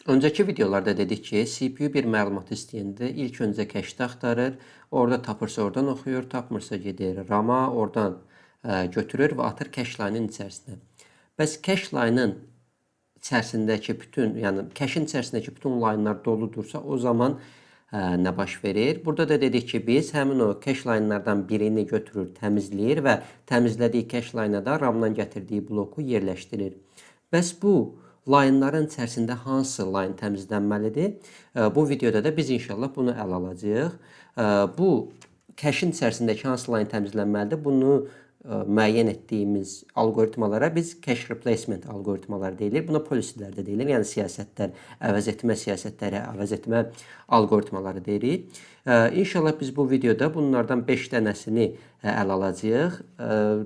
Öncəki videolarda dedik ki, CPU bir məlumat istəyəndə ilk öncə cache-də axtarır, orada tapırsa oradan oxuyur, tapmırsa gedir RAM-a, oradan götürür və atır cache line-ın içərisinə. Bəs cache line-ın içərisindəki bütün, yəni cache-in içərisindəki bütün line-lar doludursa, o zaman nə baş verir? Burada da dedik ki, biz həmin o cache line-lardan birini götürür, təmizləyir və təmizlədiyi cache line-a da RAM-dan gətirdiyi bloku yerləşdirir. Bəs bu line-ların içərisində hansı line təmizlənməlidir? Bu videoda da biz inşallah bunu ələ alacağıq. Bu cache-in içərisindəki hansı line təmizlənməlidir? Bunu müəyyən etdiyimiz alqoritmalara biz cache replacement alqoritmaları deyilir. Buna policy'lər də deyilir. Yəni siyasətlər, əvəz etmə siyasətləri, əvəz etmə alqoritmaları deyirik. İnşallah biz bu videoda bunlardan 5 dənəsini ələ alacağıq.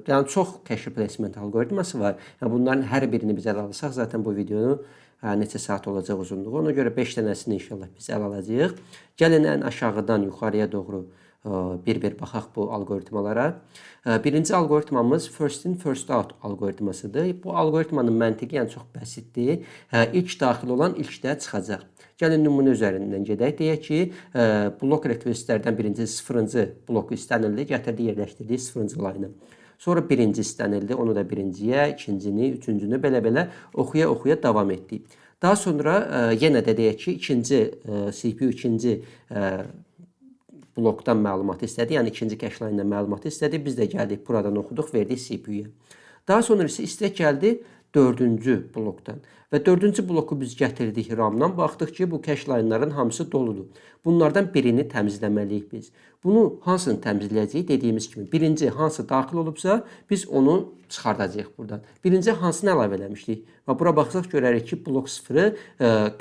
Yəni çox cache replacement alqoritması var. Yəni bunların hər birini biz ələ alsaq, zaten bu videonu neçə saat olacaq uzunluğu. Ona görə 5 dənəsini inşallah biz ələ alacağıq. Gəlin ən aşağıdan yuxarıya doğru bir-bir baxaq bu alqoritmalara. Birinci alqoritmamız first in first out alqoritmasıdır. Bu alqoritmanın məntiqi yəni çox bəsitdir. İlk daxil olan ilk də çıxacaq. Gəlin nümunə üzərindən gedək. Deyək ki, blok requestlərdən birinci sıfırıncı bloku istənildi, gətirdi, yerləşdirdi sıfırıncı line-a. Sonra birinci istənildi, onu da birinciyə, ikincini, üçüncünü belə-belə oxuya-oxuya davam etdik. Daha sonra yenə də deyək ki, ikinci CPU ikinci blokdan məlumatı istədi. Yəni ikinci cache line-dan məlumatı istədi. Biz də gəldik buradan oxuduq, verdik CPU-ya. Daha sonra isə istək gəldi dördüncü blokdan. Və dördüncü bloku biz gətirdik RAM-dan. Baxdıq ki, bu cache line-ların hamısı doludur. Bunlardan birini təmizləməliyik biz. Bunu hansını təmizləyəcəyik? Dediyimiz kimi, birinci hansı daxil olubsa, biz onu çıxardacağıq buradan. Birinci hansını əlavə eləmişdik? Və bura baxsaq görərik ki, blok 0-ı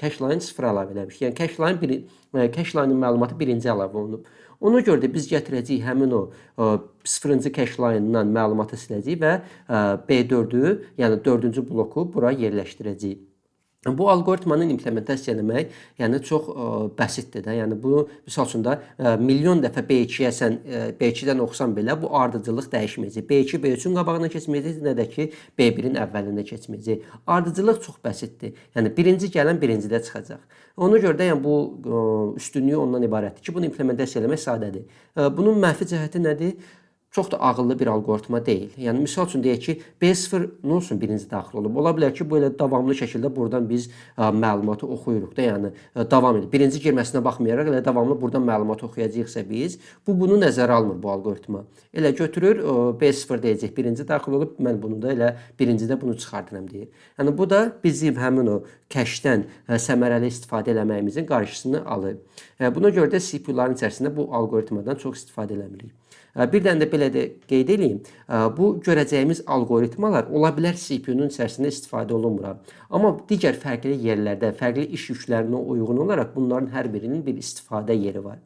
cache line 0 əlavə eləmişdik. Yəni cache line bir, cache line-ın məlumatı birinci əlavə olunub. Ona görə də biz gətirəcəyik həmin o sıfırıncı cache line-dan məlumatı siləcəyik və B4-ü, yəni dördüncü bloku bura yerləşdirəcəyik. Bu alqoritmanın implementasiya eləmək, yəni çox bəsitdir də. Yəni bunu misal üçün də milyon dəfə B2-yə sən B2-dən oxusan belə bu ardıcıllıq dəyişməyəcək. B2 B3-ün qabağına keçməyəcək, nə də ki B1-in əvvəlində keçməyəcək. Ardıcıllıq çox bəsitdir. Yəni birinci gələn birincidə çıxacaq. Ona görə də yəni bu üstünlüyü ondan ibarətdir ki, bunu implementasiya eləmək sadədir. Bunun mənfi cəhəti nədir? Çox da ağıllı bir alqoritma deyil. Yəni misal üçün deyək ki, B0 nə olsun birinci daxil olub. Ola bilər ki, bu elə davamlı şəkildə buradan biz məlumatı oxuyuruq da, yəni davam edir. Birinci girməsinə baxmayaraq elə davamlı buradan məlumatı oxuyacağıqsa biz, bu bunu nəzərə almır bu alqoritma. Elə götürür, B0 deyəcək birinci daxil olub, mən bunu da elə birincidə bunu çıxardıram deyir. Yəni bu da bizim həmin o cache-dən səmərəli istifadə eləməyimizin qarşısını alır. Buna görə də CPU-ların içərisində bu alqoritmadan çox istifadə eləmirik. Bir dənə də belə də qeyd eləyim. Bu görəcəyimiz alqoritmalar ola bilər CPU-nun içərisində istifadə olunmur. Amma digər fərqli yerlərdə, fərqli iş yüklərinə uyğun olaraq bunların hər birinin bir istifadə yeri var.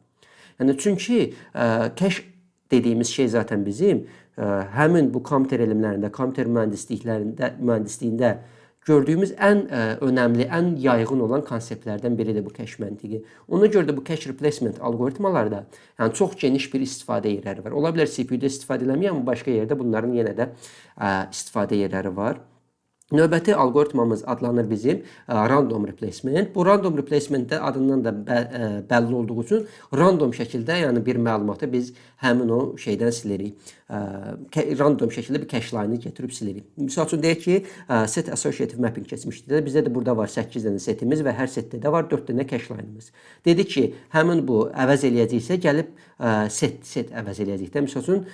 Yəni çünki cache dediyimiz şey zaten bizim həmin bu kompüter elmlərində, kompüter mühəndisliklərində, mühəndisliyində gördüyümüz ən önəmli, ən yayğın olan konseptlərdən biridir bu cache məntiqi. Ona görə də bu cache replacement alqoritmalarda yəni çox geniş bir istifadə yerləri var. Ola bilər CPU-da istifadə eləməyək, amma başqa yerdə bunların yenə də istifadə yerləri var. Növbəti alqoritmamız adlanır bizim random replacement. Bu random replacementdə adından da bəlli olduğu üçün random şəkildə, yəni bir məlumatı biz həmin o şeydən silirik. Random şəkildə bir cache line-ı gətirib silirik. Misal üçün deyək ki, set associative mapping keçmişdi. Bizdə də burada var 8 dənə setimiz və hər setdə də var 4 dənə cache line-ımız. Dedik ki, həmin bu əvəz eləyəcəksə gəlib set əvəz eləyəcək də. Misal üçün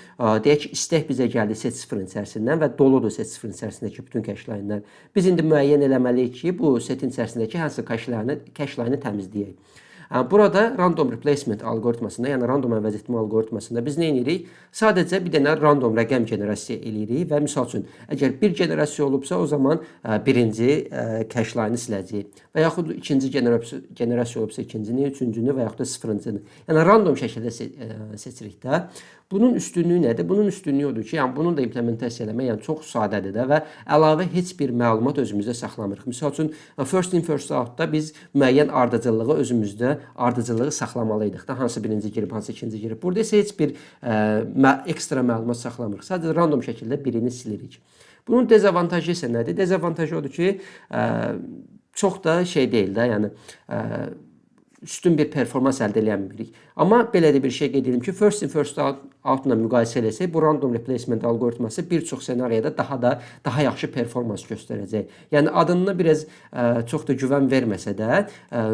deyək ki, istək bizə gəldi set 0-ın içərisindən və doludur set 0-ın içərisindəki bütün cache line-lar. Biz indi müəyyən eləməliyik ki, bu setin içərisindəki hansı cache line-ı təmizləyək. Burada random replacement alqoritmasında, yəni random əvəz etmə alqoritmasında biz nə edirik? Sadəcə bir dənə random rəqəm generasiya eləyirik və misal üçün, əgər bir generasiya olubsa, o zaman birinci cache line-ı siləcəyik. Və yaxud ikinci generasiya olubsa, ikincini, üçüncünü və yaxud da sıfırıncını. Yəni random şəkildə seçirik də. Bunun üstünlüyü nədir? Bunun üstünlüyü odur ki, yəni bunun da implementasiya eləmək yəni çox sadədir də və əlavə heç bir məlumat özümüzdə saxlamırıq. Misal üçün first in first out-da biz müəyyən ardıcıllığı özümüzdə ardıcıllığı saxlamalıydıq da, hansı birinci girib, hansı ikinci girib. Burada isə heç bir ekstra məlumat saxlamırıq. Sadəcə random şəkildə birini silirik. Bunun dezavantajı isə nədir? Dezavantajı odur ki, Çox da şey deyil də, yəni üstün bir performans əldə eləyə bilmirik. Amma belə də bir şey qeyd edim ki, first in first out-la müqayisə eləsək, bu random replacement alqoritması bir çox ssenariyada daha yaxşı performans göstərəcək. Yəni adına biraz çox da güvən verməsə də,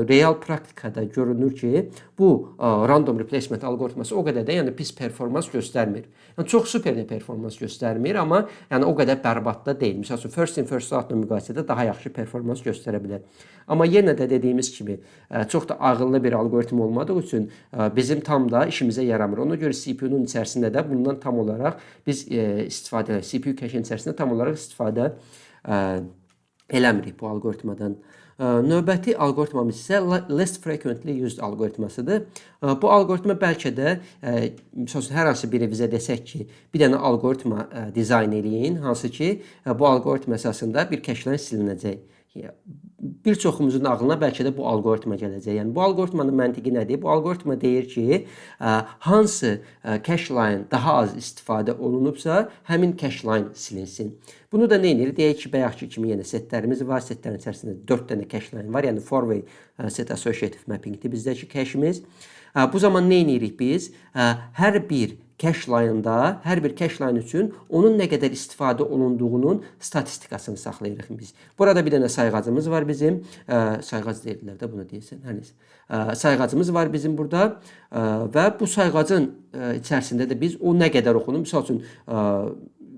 real praktikada görünür ki, bu random replacement alqoritması o qədər də yəni pis performans göstərmir. Yəni çox super də performans göstərmir, amma yəni o qədər bərbad da deyil. Məsəl üçün first in first out-la müqayisədə daha yaxşı performans göstərə bilər. Amma yenə də dediyimiz kimi çox da ağıllı bir alqoritm olmadığı üçün bizim tam da işimizə yaramır. Ona görə CPU-nun içərisində də bundan tam olaraq biz istifadə edirik. CPU cache-in içərisində tam olaraq istifadə eləmirik bu alqoritmadan. Növbəti alqoritmamız isə less frequently used alqoritmasıdır. Bu alqoritma bəlkə də məsəl üçün hər hansı biri bizə desək ki, bir dənə alqoritma dizayn eləyin, hansı ki, bu alqoritma əsasında bir cache-lər silinəcək. Bir çoxumuzun ağlına bəlkə də bu alqoritma gələcək. Yəni bu alqoritmanın məntiqi nədir? Bu alqoritma deyir ki, hansı cache line daha az istifadə olunubsa, həmin cache line silinsin. Bunu da nə edir? Deyək ki, bayaqki kimi yenə setlərimiz var. Setlərin içərisində 4 dənə cache line var. Yəni four-way set associative mapping-dir bizdəki cache-imiz. Bu zaman nə edirik biz? Hər bir cache line-da, hər bir cache line üçün onun nə qədər istifadə olunduğunun statistikasını saxlayırıq biz. Burada bir dənə sayğacımız var bizim. Sayğac deyirlər də bunu deyirsən. Hər nəsə. Sayğacımız var bizim burada və bu sayğacın içərisində də biz o nə qədər oxunur. Məsəl üçün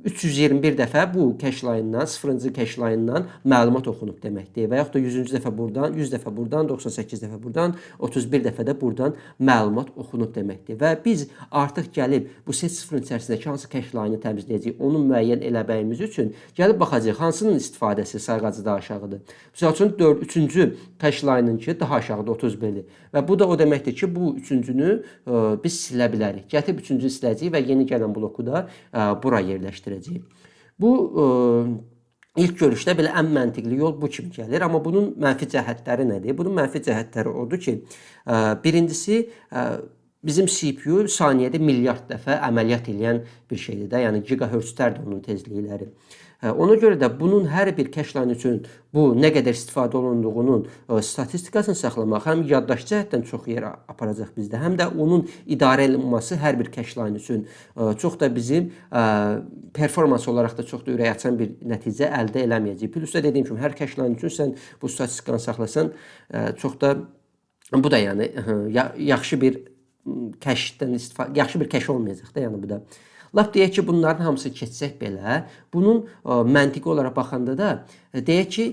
321 dəfə bu cache line-dan, 0-cı cache line-dan məlumat oxunub deməkdir. Və yaxud da 100-cü dəfə burdan, 100 dəfə burdan, 98 dəfə burdan, 31 dəfə də burdan məlumat oxunub deməkdir. Və biz artıq gəlib bu set 0-ın içərisindəki hansı cache line-ı təmizləyəcəyik, onu müəyyən eləməyimiz üçün gəlib baxacağıq hansının istifadəsi sayğacı daha aşağıdır. Məsəl üçün 4 3-cü cache line-ınki daha aşağıda 31-dir. Və bu da o deməkdir ki, bu üçüncünü biz silə bilərik. Gətirib üçüncünü siləcəyik və yeni gələn bloku da bura yerləşdirəcəyik. Bu ilk görüşdə belə ən məntiqli yol bu kimi gəlir, amma bunun mənfi cəhətləri nədir? Bunun mənfi cəhətləri odur ki, birincisi bizim CPU saniyədə milyard dəfə əməliyyat eləyən bir şeydir də, yəni gigahertzlərdir onun tezlikləri. Ona görə də bunun hər bir cache line üçün bu nə qədər istifadə olunduğunun statistikasını saxlamaq həm yaddaş cəhətdən çox yer aparacaq bizdə, həm də onun idarə olunması hər bir cache line üçün çox da bizim performans olaraq da çox da ürək açan bir nəticə əldə eləməyəcək. Plus da dediyim kimi hər cache line üçün sən bu statistikanı saxlasan, çox da bu da yəni yaxşı bir cache-dən istifadə, yaxşı bir cache olmayacaq da, yəni bu da. Lap deyək ki, bunların hamısı keçsək belə, bunun məntiqi olaraq baxanda da deyək ki,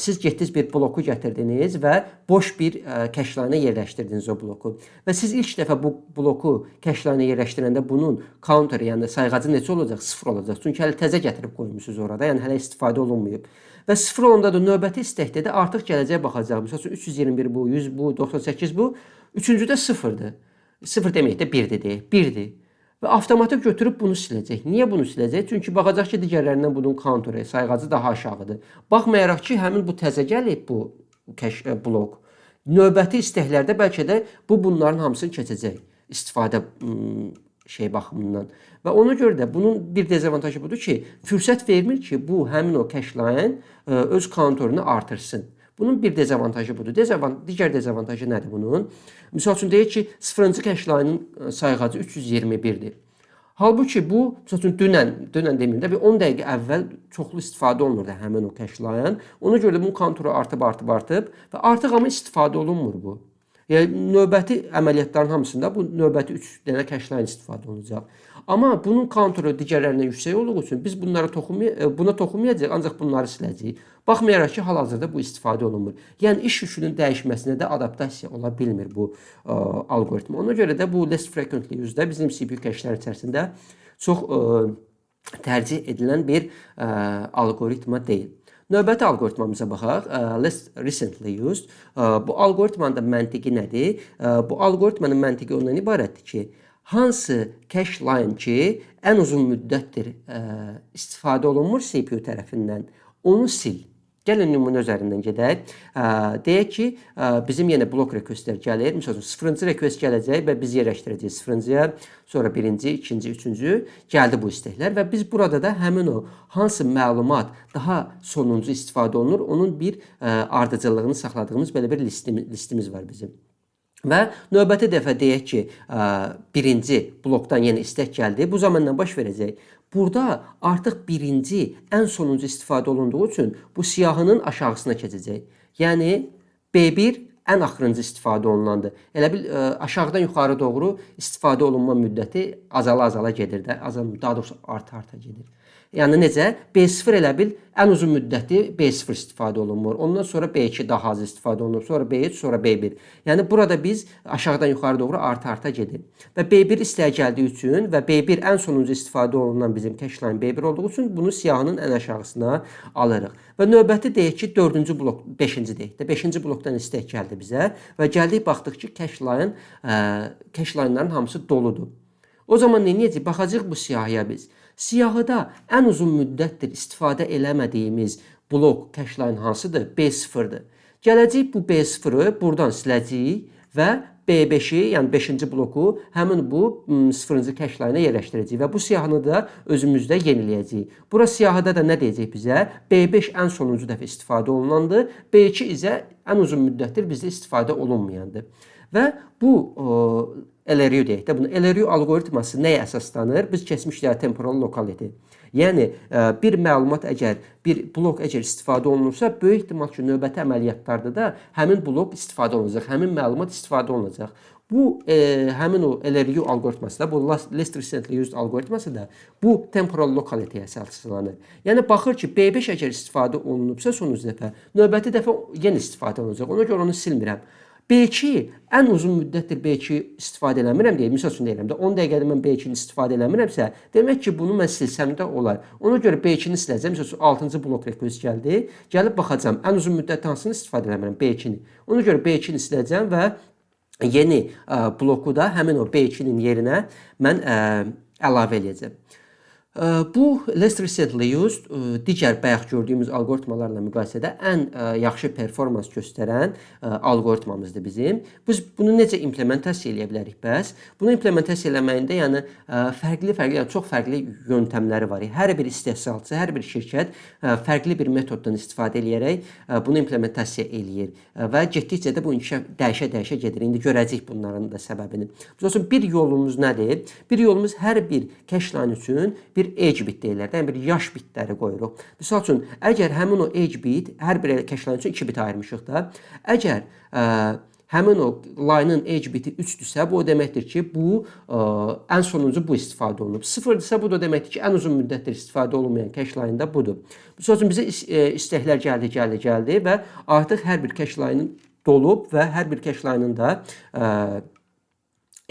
siz getdiniz bir bloku gətirdiniz və boş bir cache line-a yerləşdirdiniz o bloku. Və siz ilk dəfə bu bloku cache line-a yerləşdirəndə bunun counter, yəni sayğacı necə olacaq? 0 olacaq. Çünki hələ təzə gətirib qoymusunuz orada, yəni hələ istifadə olunmayıb. Və 0 olanda da növbəti istəkdə də artıq gələcəyə baxacaq. Məsəl üçün 321 bu, 100 bu, 98 bu. Üçüncüdə 0-dır. 0 deməyək də 1-dir deyək. 1-dir. Və avtomatik götürüb bunu siləcək. Niyə bunu siləcək? Çünki baxacaq ki, digərlərindən bunun counterı, sayğacı daha aşağıdır. Baxmayaraq ki, həmin bu təzə gəlib bu cache blok. Növbəti istəklərdə bəlkə də bu bunların hamısını keçəcək istifadə şey baxımından. Və ona görə də bunun bir dezavantajı budur ki, fürsət vermir ki, bu həmin o cache line öz counterını artırsın. Bunun bir dezavantajı budur. Digər dezavantajı nədir bunun? Misal üçün deyək ki, 0-cı cache line-ın sayğacı 321-dir. Halbuki bu, misal üçün dünən, dünən deməyim də bir 10 dəqiqə əvvəl çoxlu istifadə olunurdu həmin o cache line. Ona görə də bunun counterı artıb, artıb, artıb və artıq amma istifadə olunmur bu. Yəni növbəti əməliyyatların hamısında bu növbəti 3 dənə cache line istifadə olunacaq. Amma bunun counterı digərlərindən yüksək olduğu üçün biz bunlara buna toxunmayacağıq, ancaq bunları siləcəyik. Baxmayaraq ki, hal-hazırda bu istifadə olunmur. Yəni iş yükünün dəyişməsinə də adaptasiya ola bilmir bu alqoritm. Ona görə də bu less frequently used-da bizim CPU cache-lər içərisində çox tərcih edilən bir alqoritma deyil. Növbəti alqoritmamıza baxaq. Less recently used. Bu alqoritmanın da məntiqi nədir? Bu alqoritmanın məntiqi ondan ibarətdir ki, hansı cache line ki, ən uzun müddətdir istifadə olunmur CPU tərəfindən, onu sil. Gəlin nümunə üzərindən gedək. Deyək ki, bizim yenə blok requestlər gəlir. Məsəl üçün 0-cı request gələcək və biz yerləşdirəcəyik 0-cıya, sonra birinci, ikinci, üçüncü gəldi bu istəklər və biz burada da həmin o hansı məlumat daha sonuncu istifadə olunur, onun bir ardıcıllığını saxladığımız belə bir listimiz var bizim. Və növbəti dəfə deyək ki, birinci blokdan yenə istək gəldi. Bu zaman nə baş verəcək? Burada artıq birinci, ən sonuncu istifadə olunduğu üçün bu siyahının aşağısına keçəcək. Yəni B1 ən axırıncı istifadə olunandır. Elə bil aşağıdan yuxarı doğru istifadə olunma müddəti azala-azala gedir də, azal, daha doğrusu arta-arta gedir. Yəni necə? B0 elə bil ən uzun müddəti B0 istifadə olunmur. Ondan sonra B2 daha az istifadə olunur. Sonra B3, sonra B1. Yəni burada biz aşağıdan yuxarı doğru arta-arta gedir. Və B1 istəyə gəldiyi üçün və B1 ən sonuncu istifadə olunan bizim cache line B1 olduğu üçün bunu siyahının ən aşağısına alırıq. Və növbəti deyək ki, 4-cü blok, 5-ci deyək də, 5-ci blokdan istək gəldi bizə və gəldik baxdıq ki, cache line-ların hamısı doludur. O zaman nə edəcəyik? Baxacağıq bu siyahıya biz. Siyahıda ən uzun müddətdir istifadə eləmədiyimiz blok cache line hansıdır? B0-dır. Gələcəyik bu B0-ı buradan siləcəyik və B5-i, yəni 5-ci bloku həmin bu 0-cı cache line-a yerləşdirəcəyik və bu siyahını da özümüzdə yeniləyəcəyik. Bura siyahıda da nə deyəcək bizə? B5 ən sonuncu dəfə istifadə olunandır, B2 isə ən uzun müddətdir bizdə istifadə olunmayandır. Və bu LRU deyək də, bunu LRU alqoritması nəyə əsaslanır? Biz keçmişdə temporal locality. Yəni bir məlumat əgər, bir blok əgər istifadə olunursa, böyük ehtimal ki, növbəti əməliyyatlarda da həmin blok istifadə olunacaq, həmin məlumat istifadə olunacaq. Bu həmin o LRU alqoritması da, bu Least Recently Used alqoritması da bu temporal locality-yə əsaslanır. Yəni baxır ki, B5 əgər istifadə olunubsa sonuncu dəfə, növbəti dəfə yenə istifadə olunacaq. Ona görə onu silmirəm. B2 ən uzun müddətdir B2 istifadə eləmirəm deyə, misal üçün deyirəm də 10 dəqiqədir mən B2-ni istifadə eləmirəmsə, demək ki, bunu mən silsəm də olar. Ona görə B2-ni siləcəm. Misal üçün 6-cı blok request gəldi. Gəlib baxacağam, ən uzun müddətdə hansını istifadə eləmirəm? B2-ni. Ona görə B2-ni siləcəm və yeni bloku da həmin o B2-nin yerinə mən əlavə eləyəcəm. Bu Least Recently Used digər bayaq gördüyümüz alqoritmalarla müqayisədə ən yaxşı performans göstərən alqoritmamızdır bizim. Biz bunu necə implementasiya eləyə bilərik bəs? Bunu implementasiya eləməyində, yəni fərqli-fərqli, yəni çox fərqli yöntəmləri var. Hər bir istehsalçı, hər bir şirkət fərqli bir metoddan istifadə eləyərək bunu implementasiya eləyir və getdikcə də bu inkişaf dəyişə-dəyişə gedir. İndi görəcəyik bunların da səbəbini. Məsəl üçün bir yolumuz nədir? Bir yolumuz hər bir cache line üçün bir age bit deyirlər. Yəni bir yaş bitləri qoyuruq. Misal üçün, əgər həmin o age bit, hər bir cache line üçün 2 bit ayırmışıq da. Əgər həmin o line-ın age biti 3-dürsə, bu o deməkdir ki, bu ən sonuncu bu istifadə olunub. 0-dırsa, bu da deməkdir ki, ən uzun müddətdir istifadə olunmayan cache line da budur. Misal üçün bizə istəklər gəldi, gəldi, gəldi və artıq hər bir cache line-ın dolub və hər bir cache line-ın da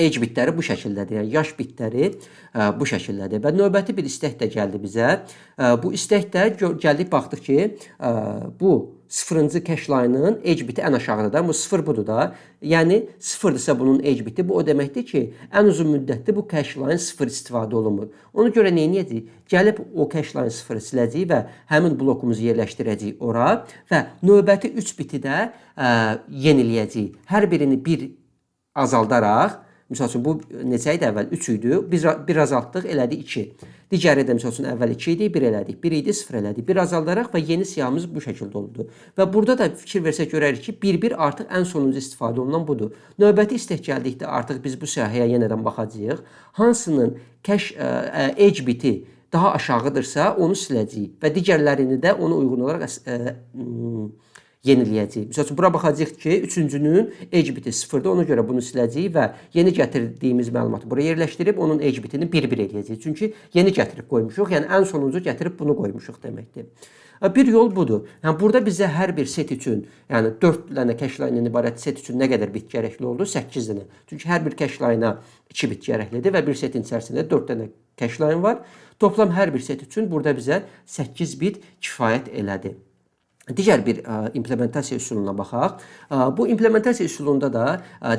age bitləri bu şəkildədir. Yəni yaş bitləri bu şəkildədir. Və növbəti bir istək də gəldi bizə. Bu istək də gəldik baxdıq ki, bu 0-cı cache line-ın age biti ən aşağıdadır. Bu 0 budur da. Yəni 0-dırsa bunun age biti, bu o deməkdir ki, ən uzun müddətli bu cache line 0 istifadə olunmur. Ona görə nə edəcəyik? Gəlib o cache line 0-ı siləcəyik və həmin blokumuzu yerləşdirəcəyik ora və növbəti 3 biti də yeniləyəcəyik. Hər birini bir azaldaraq. Misal üçün, bu neçə idi əvvəl? 3 idi. Biz bir azaltdıq, elədi 2. Digəri də misal üçün əvvəl 2 idi, 1 elədik. 1 idi, 0 elədik. Bir azaldaraq və yeni siyahımız bu şəkildə oldu. Və burada da fikir versək görərik ki, 1-1 artıq ən sonuncu istifadə olunan budur. Növbəti istək gəldikdə artıq biz bu siyahıya yenədən baxacağıq. Hansının cache age biti daha aşağıdırsa, onu siləcəyik və digərlərini də ona uyğun olaraq yeniləyəcəyik. Misal üçün, bura baxacağıq ki, üçüncünün age biti 0-dır. Ona görə bunu siləcəyik və yeni gətirdiyimiz məlumatı bura yerləşdirib onun age bitini 1-1 eləyəcəyik. Çünki yeni gətirib qoymuşuq. Yəni ən sonuncu gətirib bunu qoymuşuq deməkdir. Bir yol budur. Yəni burada bizə hər bir set üçün, yəni 4 dənə cache line-dan ibarət set üçün nə qədər bit gərəkli oldu? 8 dənə. Çünki hər bir cache line-a 2 bit gərəklidir və bir setin içərisində 4 dənə cache line var. Toplam hər bir set üçün burada bizə 8 bit kifayət elədi. Digər bir implementasiya üsuluna baxaq. Bu implementasiya üsulunda da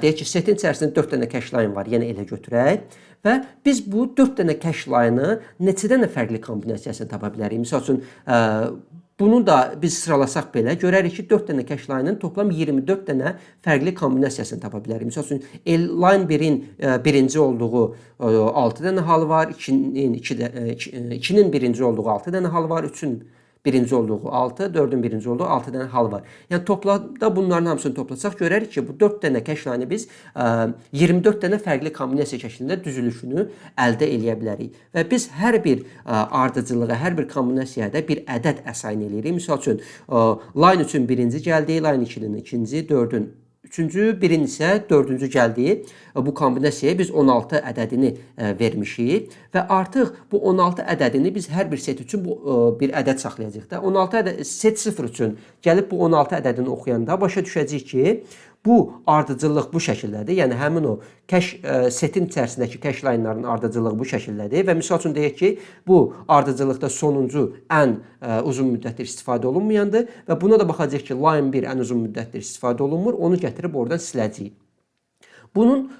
deyək ki, setin içərisində 4 dənə cache line var. Yenə elə götürək. Və biz bu 4 dənə cache line-ı neçə dənə fərqli kombinasiyasını tapa bilərik? Misal üçün, Bunu da biz sıralasaq belə görərik ki, 4 dənə cache line-ın toplam 24 dənə fərqli kombinasiyasını tapa bilərik. Məsəl üçün line 1-in birinci olduğu 6 dənə hal var, 2-nin 2-nin birinci olduğu 6 dənə hal var, 3-ün birinci olduğu 6, 4-ün birinci olduğu 6 dənə hal var. Yəni toplamda bunların hamısını toplasaq görərik ki, bu 4 dənə cache line-ı biz 24 dənə fərqli kombinasiya şəklində düzülüşünü əldə eləyə bilərik. Və biz hər bir ardıcıllığa, hər bir kombinasiyaya da bir ədəd assign eləyirik. Misal üçün line 3-ün birinci gəldi, line 2-nin ikinci, 4-ün üçüncü, birin isə dördüncü gəldiyi bu kombinasiyaya biz 16 ədədini vermişik və artıq bu 16 ədədini biz hər bir set üçün bu bir ədəd saxlayacağıq da. 16 ədəd set 0 üçün gəlib bu 16 ədədini oxuyanda başa düşəcəyik ki, bu ardıcıllıq bu şəkildədir. Yəni həmin o cache setin içərisindəki cache line-ların ardıcıllığı bu şəkildədir və misal üçün deyək ki, bu ardıcıllıqda sonuncu ən uzun müddətdir istifadə olunmayandır və buna da baxacağıq ki, line 1 ən uzun müddətdir istifadə olunmur, onu gətirib oradan siləcəyik. Bunun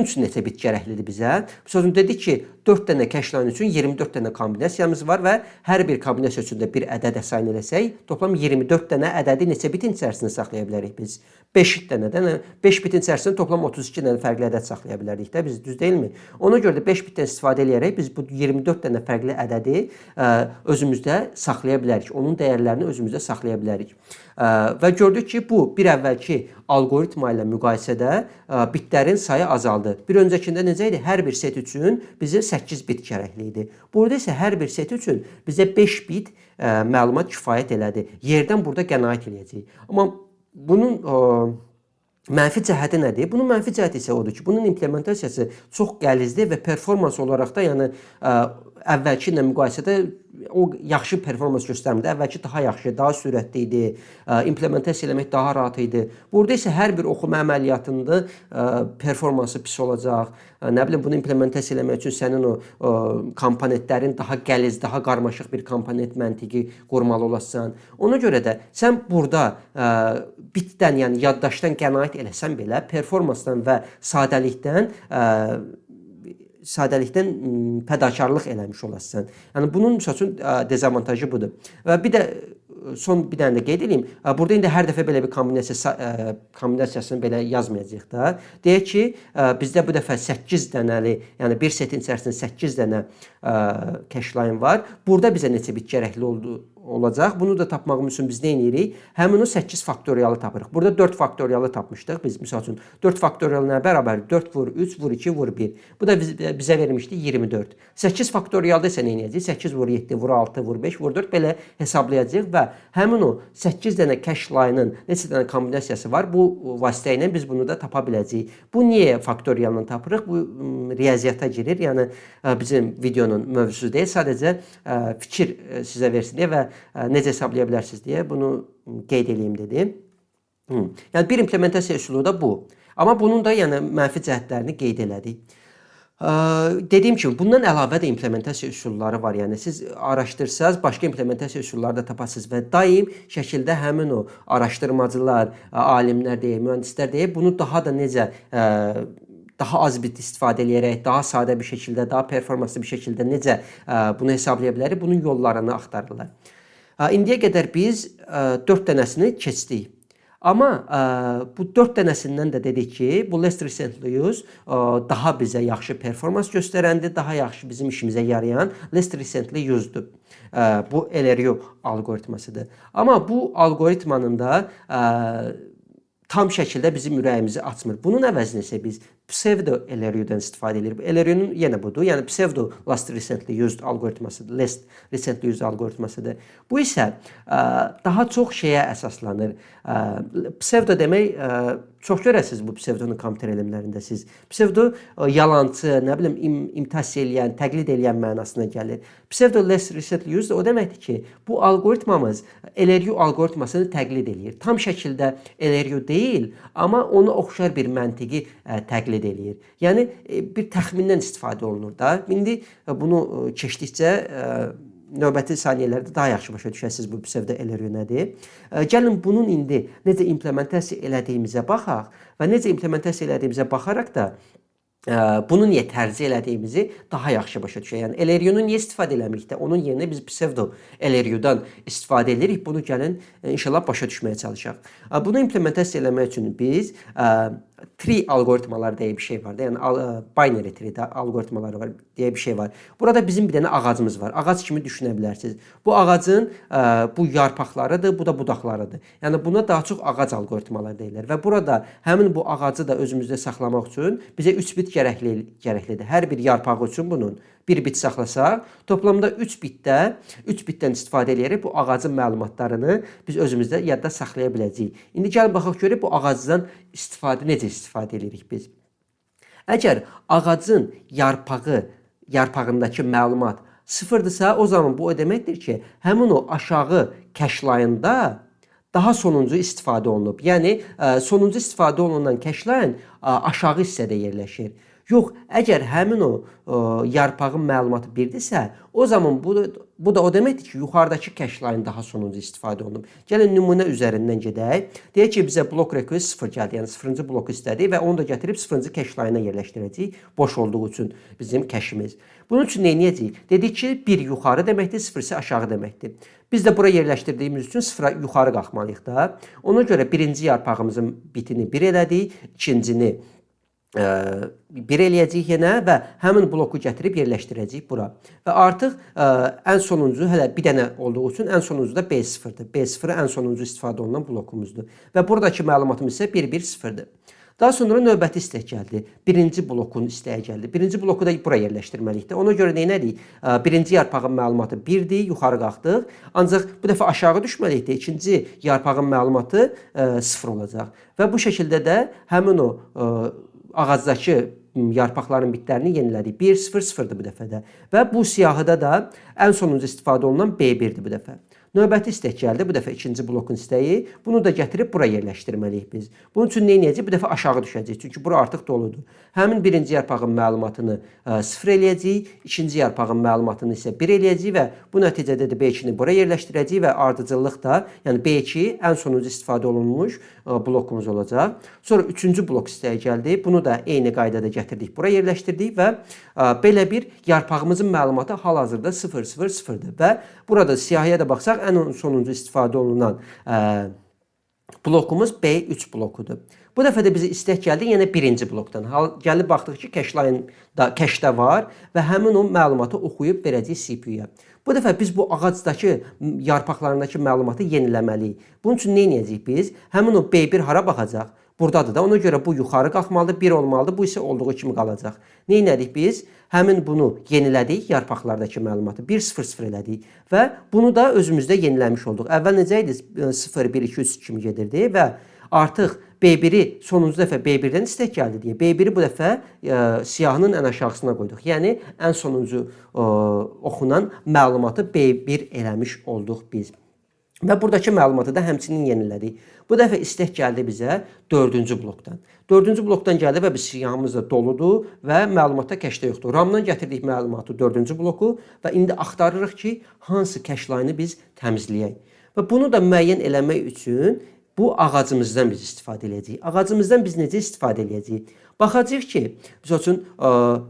üçün neçə bit gərəklidir bizə? Misal üçün dedik ki, 4 dənə cache line üçün 24 dənə kombinasiyamız var və hər bir kombinasiya üçün də bir ədəd assign eləsək, toplam 24 dənə ədədi neçə bitin içərisində saxlaya bilərik biz? 5 dənədən, 5 bitin içərisində toplam 32 dənə fərqli ədəd saxlaya bilərdik də biz, düz deyilmi? Ona görə də 5 bitdən istifadə eləyərək biz bu 24 dənə fərqli ədədi özümüzdə saxlaya bilərik. Onun dəyərlərini özümüzdə saxlaya bilərik. Və gördük ki, bu bir əvvəlki alqoritma ilə müqayisədə bitlərin sayı azaldı. Bir öncəkində necə idi? Hər bir set üçün bizə 8 bit gərəkli idi. Burada isə hər bir set üçün bizə 5 bit məlumat kifayət elədi. Yerdən burada qənaət eləyəcəyik. Amma bunun mənfi cəhəti nədir? Bunun mənfi cəhəti isə odur ki, bunun implementasiyası çox qəlizdir və performans olaraq da, yəni əvvəlki ilə müqayisədə o yaxşı performans göstərmirdi. Əvvəlki daha yaxşı, daha sürətli idi, implementasiya eləmək daha rahat idi. Burada isə hər bir oxuma əməliyyatında performansı pis olacaq. Nə bilim, bunu implementasiya eləmək üçün sənin o komponentlərin daha qəliz, daha qarmaşıq bir komponent məntiqi qurmalı olasan. Ona görə də sən burada bitdən, yəni yaddaşdan qənaət eləsən belə, performansdan və sadəlikdən fədakarlıq eləmiş olasan. Yəni bunun misal üçün dezavantajı budur. Və bir də son bir dənə də qeyd edeyim. Burada indi hər dəfə belə bir kombinasiyasını belə yazmayacağıq da. Deyək ki, bizdə bu dəfə 8 dənəli, yəni bir setin içərisində 8 dənə cache line var. Burada bizə neçə bit gərəkli olacaq? Bunu da tapmağımız üçün biz nə edirik? Həmin o 8 faktorialı tapırıq. Burada 4 faktorialı tapmışdıq biz. Misal üçün 4 faktorial nə bərabər? 4 vur 3 vur 2 vur 1. Bu da bizə vermişdi 24. 8 faktorialda isə nə edəcəyik? 8 vur 7 vur 6 vur 5 vur 4 belə hesablayacağıq və həmin o 8 dənə cache line-ın neçə dənə kombinasiyası var? Bu vasitə ilə biz bunu da tapa biləcəyik. Bu niyə faktorialla tapırıq? Bu riyaziyyata girir. Yəni bizim videonun mövzusu deyil. Sadəcə fikir sizə versin deyə və necə hesablaya bilərsiniz deyə bunu qeyd eləyim dedim. Yəni bir implementasiya üsulu da bu. Amma bunun da yəni mənfi cəhətlərini qeyd elədik. Dediyim kimi, bundan əlavə də implementasiya üsulları var. Yəni siz araşdırsanız, başqa implementasiya üsulları da tapasınız və daim şəkildə həmin o araşdırmacılar, alimlər deyək, mühəndislər deyək, bunu daha da necə daha az bit istifadə eləyərək, daha sadə bir şəkildə, daha performanslı bir şəkildə necə bunu hesablaya bilərik, bunun yollarını axtarırlar. İndiyə qədər biz 4 dənəsini keçdik. Amma bu 4 dənəsindən də dedik ki, bu Least Recently Used daha bizə yaxşı performans göstərəndir, daha yaxşı bizim işimizə yarayan Least Recently Used-dur. Bu LRU alqoritmasıdır. Amma bu alqoritmanın da tam şəkildə bizim ürəyimizi açmır. Bunun əvəzinə isə biz pseudo LRU-dan istifadə edirik. LRU-nun yenə budur. Yəni pseudo Last Recently Used alqoritmasıdır. Least Recently Used alqoritmasıdır. Bu isə daha çox şeyə əsaslanır. Pseudo demək, çox görəsiniz bu pseudonu kompüter elmlərində siz. Pseudo yalançı, nə bilim, imitasiya eləyən, təqlid eləyən mənasına gəlir. Pseudo Last Recently Used o deməkdir ki, bu alqoritmamız LRU alqoritmasını təqlid eləyir. Tam şəkildə LRU deyil, amma ona oxşar bir məntiqi təqlid eləyir. Yəni bir təxmindən istifadə olunur da. İndi bunu keçdikcə növbəti saniyələrdə daha yaxşı başa düşəsiniz bu pseudo LRU nədir. Gəlin bunun indi necə implementasiya elədiyimizə baxaq və necə implementasiya elədiyimizə baxaraq da bunu niyə tərcih elədiyimizi daha yaxşı başa düşək. Yəni LRU-nu niyə istifadə eləmirik də? Onun yerinə biz pseudo LRU-dan istifadə edirik. Bunu gəlin inşallah başa düşməyə çalışaq. Bunu implementasiya eləmək üçün biz tree alqoritmaları deyə bir şey var da. Yəni binary tree alqoritmaları var deyə bir şey var. Burada bizim bir dənə ağacımız var. Ağac kimi düşünə bilərsiniz. Bu ağacın bu yarpaqlarıdır, bu da budaqlarıdır. Yəni buna daha çox ağac alqoritmaları deyirlər və burada həmin bu ağacı da özümüzdə saxlamaq üçün bizə 3 bit gərəklidir. Hər bir yarpağı üçün bunun 1 bit saxlasaq, toplamda 3 bitdə 3 bitdən istifadə edərək bu ağacın məlumatlarını biz özümüzdə yadda saxlaya biləcəyik. İndi gəlin baxaq görək bu ağacdan necə istifadə edirik biz. Əgər ağacın yarpağındakı məlumat sıfırdırsa, o zaman bu o deməkdir ki, həmin o aşağı cache line-da daha sonuncu istifadə olunub. Yəni sonuncu istifadə olunan cache line aşağı hissədə yerləşir. Yox, əgər həmin o yarpağın məlumatı birdirsə, o zaman bu da o deməkdir ki, yuxarıdakı cache line daha sonuncu istifadə olunub. Gəlin nümunə üzərindən gedək. Deyək ki, bizə block request 0 gəldi. Yəni 0-cı bloku istədi və onu da gətirib 0-cı cache line-a yerləşdirəcəyik. Boş olduğu üçün bizim cache-imiz. Bunun üçün nə edəcəyik? Dedik ki, 1 yuxarı deməkdir, 0 isə aşağı deməkdir. Biz də bura yerləşdirdiyimiz üçün 0-a yuxarı qalxmalıyıq da. Ona görə birinci yarpağımızın bitini 1 elədik, ikincini 1 eləyəcəyik yenə və həmin bloku gətirib yerləşdirəcəyik bura. Və artıq ən sonuncu hələ bir dənə olduğu üçün ən sonuncu da B0-dır. B0 ən sonuncu istifadə olunan blokumuzdur. Və buradakı məlumatımız isə 1 1 0-dır. Daha sonra növbəti istək gəldi. Birinci blokun istəyi gəldi. Birinci bloku da bura yerləşdirməliyik də. Ona görə nə elədik? Birinci yarpağın məlumatı 1-dir, yuxarı qalxdıq. Ancaq bu dəfə aşağı düşməliyik də. İkinci yarpağın məlumatı 0 olacaq. Və bu şəkildə də həmin o ağacdakı yarpaqların bitlərini yenilədik. 1 0 0-dır bu dəfə də. Və bu siyahıda da ən sonuncu istifadə olunan B1-dir bu dəfə. Növbəti istək gəldi. Bu dəfə ikinci blokun istəyi. Bunu da gətirib bura yerləşdirməliyik biz. Bunun üçün nə edəcəyik? Bu dəfə aşağı düşəcəyik. Çünki bura artıq doludur. Həmin birinci yarpağın məlumatını 0 eləyəcəyik. İkinci yarpağın məlumatını isə 1 eləyəcəyik və bu nəticədə də B2-ni bura yerləşdirəcəyik və ardıcıllıq da, yəni B2 ən sonuncu istifadə olunmuş blokumuz olacaq. Sonra üçüncü blok istəyi gəldi. Bunu da eyni qaydada gətirdik, bura yerləşdirdik və belə bir yarpağımızın məlumatı hal-hazırda 0 0 0-dır və burada siyahıya da baxsaq ən sonuncu istifadə olunan blokumuz B3 blokudur. Bu dəfə də bizə istək gəldi yenə birinci blokdan. Gəlib baxdıq ki, cache line-da, cache-də var və həmin o məlumatı oxuyub verəcəyik CPU-ya. Bu dəfə biz bu ağacdakı yarpaqlarındakı məlumatı yeniləməliyik. Bunun üçün nə edəcəyik biz? Həmin o B1 hara baxacaq? Buradadır da. Ona görə bu yuxarı qalxmalıdır, 1 olmalıdır. Bu isə olduğu kimi qalacaq. Nə etdik biz? Həmin bunu yenilədik, yarpaqlardakı məlumatı 1 0 0 elədik və bunu da özümüzdə yeniləmiş olduq. Əvvəl necə idi? 0 1 2 3 kimi gedirdi və artıq B1-i sonuncu dəfə B1-dən istək gəldi deyə B1-i bu dəfə siyahının ən aşağısına qoyduq. Yəni ən sonuncu oxunan məlumatı B1 eləmiş olduq biz. Və buradakı məlumatı da həmçinin yenilədik. Bu dəfə istək gəldi bizə dördüncü blokdan. Dördüncü blokdan gəldi və biz siyahımız da doludur və məlumatda cache-də yoxdur. RAM-dan gətirdik məlumatı, dördüncü bloku və indi axtarırıq ki, hansı cache line-ı biz təmizləyək. Və bunu da müəyyən eləmək üçün bu ağacımızdan biz istifadə edəcəyik. Ağacımızdan biz necə istifadə edəcəyik? Baxacağıq ki, misal üçün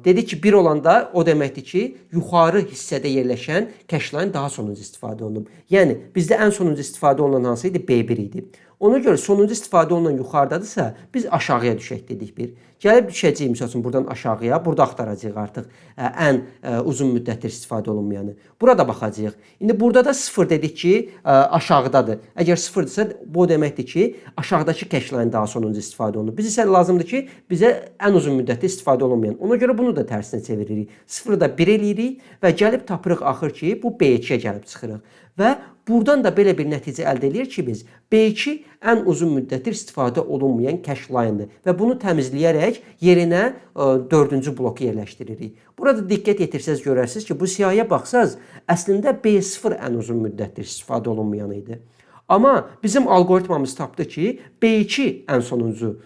dedik ki, 1 olanda o deməkdir ki, yuxarı hissədə yerləşən cache line daha sonuncu istifadə olunub. Yəni bizdə ən sonuncu istifadə olunan hansı idi? B1 idi. Ona görə sonuncu istifadə olunan yuxarıdadırsa, biz aşağıya düşək dedik bir. Gəlib düşəcəyik misal üçün buradan aşağıya, burada axtaracağıq artıq ən uzun müddətdir istifadə olunmayanı. Burada baxacağıq. İndi burada da 0 dedik ki, aşağıdadır. Əgər 0-dırsa, bu o deməkdir ki, aşağıdakı cache line daha sonuncu istifadə olunur. Biz isə lazımdır ki, bizə ən uzun müddətdə istifadə olunmayan. Ona görə bunu da tərsinə çeviririk. 0-ı da 1 eləyirik və gəlib tapırıq axır ki, bu B2-yə gəlib çıxırıq. Və buradan da belə bir nəticə əldə eləyir ki, biz B2 ən uzun müddətdir istifadə olunmayan cache line-dır və bunu təmizləyərək yerinə dördüncü bloku yerləşdiririk. Burada diqqət yetirsəz görərsiniz ki, bu siyahıya baxsaz, əslində B0 ən uzun müddətdir istifadə olunmayan idi. Amma bizim alqoritmamız tapdı ki, B2 ən sonuncu,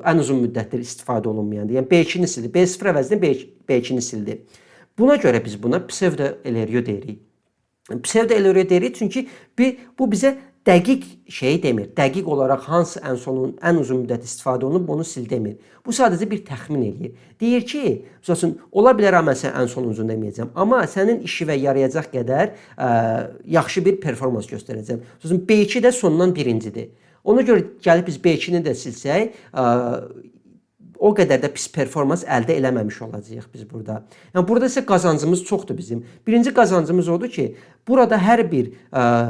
ən uzun müddətdir istifadə olunmayandır. Yəni B2-ni sildi. B0 əvəzinə B2-ni sildi. Buna görə biz buna pseudo LRU deyirik. Pseudo LRU deyirik çünki bu bizə dəqiq şey demir. Dəqiq olaraq hansı ən sonun ən uzun müddət istifadə olunub, onu sil demir. Bu sadəcə bir təxmin eləyir. Deyir ki, məsəl üçün ola bilər mən sənə ən sonuncunu deməyəcəm, amma sənin işinə yarayacaq qədər yaxşı bir performans göstərəcəm. Məsəl üçün B2 də sondan birincidir. Ona görə gəlib biz B2-ni də silsək, o qədər də pis performans əldə eləməmiş olacağıq biz burada. Yəni burada isə qazancımız çoxdur bizim. Birinci qazancımız odur ki, burada hər bir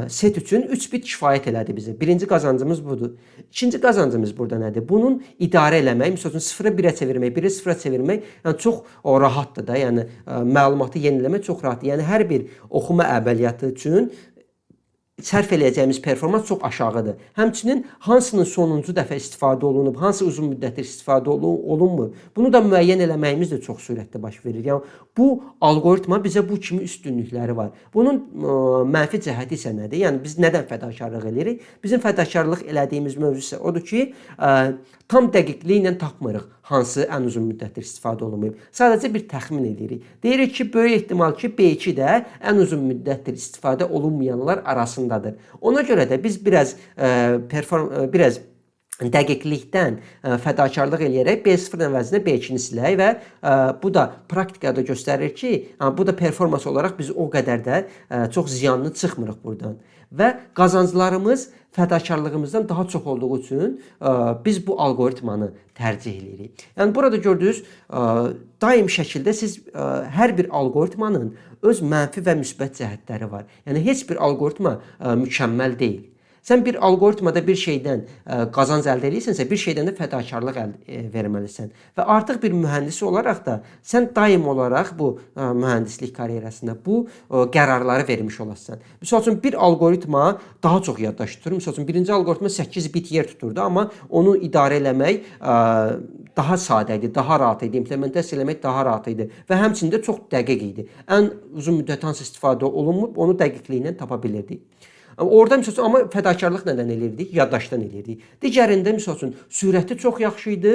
set üçün 3 bit kifayət elədi bizə. Birinci qazancımız budur. İkinci qazancımız burada nədir? Bunun idarə eləmək, məsəl üçün 0-ı 1-ə çevirmək, 1-i 0-a çevirmək, yəni çox o rahatdır da. Yəni məlumatı yeniləmək çox rahatdır. Yəni hər bir oxuma əməliyyatı üçün sərf eləyəcəyimiz performans çox aşağıdır. Həmçinin hansının sonuncu dəfə istifadə olunub, hansı uzun müddətdir istifadə olunmur, bunu da müəyyən eləməyimiz də çox sürətli baş verir. Yəni bu alqoritma bizə bu kimi üstünlükləri var. Bunun mənfi cəhəti isə nədir? Yəni biz nədən fədakarlıq eləyirik? Bizim fədakarlıq elədiyimiz mövzu isə odur ki, tam dəqiqliklə tapmırıq hansı ən uzun müddətdir istifadə olunmayıb. Sadəcə bir təxmin eləyirik. Deyirik ki, böyük ehtimal ki, B2 də ən uzun müddətdir istifadə olunmayanlar arasındadır. Ona görə də biz biraz biraz dəqiqlikdən fədakarlıq eləyərək B0 əvəzinə B2-ni silək və bu da praktikada göstərir ki, bu da performans olaraq biz o qədər də çox ziyanlı çıxmırıq buradan. Və qazanclarımız fədakarlığımızdan daha çox olduğu üçün biz bu alqoritmanı tərcih eləyirik. Yəni burada gördüyünüz daim şəkildə siz hər bir alqoritmanın öz mənfi və müsbət cəhətləri var. Yəni heç bir alqoritma mükəmməl deyil. Sən bir alqoritmada bir şeydən qazanc əldə eləyirsənsə, bir şeydən də fədakarlıq verməlisən. Və artıq bir mühəndis olaraq da sən daim olaraq bu mühəndislik karyerasında bu qərarları vermiş olasan. Məsəl üçün bir alqoritma daha çox yaddaş tutur. Məsəl üçün birinci alqoritma 8 bit yer tuturdu, amma onu idarə eləmək daha sadə idi, daha rahat idi, implementasiya eləmək daha rahat idi və həmçinin də çox dəqiq idi. Ən uzun müddət hansı istifadə olunmur, onu dəqiqliklə tapa bilirdik. Orada məsəl üçün amma fədakarlıq nədən eləyirdik? Yaddaşdan eləyirdik. Digərində məsəl üçün sürəti çox yaxşı idi,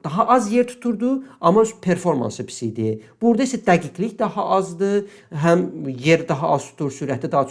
daha az yer tuturdu, amma performansı pis idi. Burada isə dəqiqlik daha azdır, həm yer daha az tutur, sürəti daha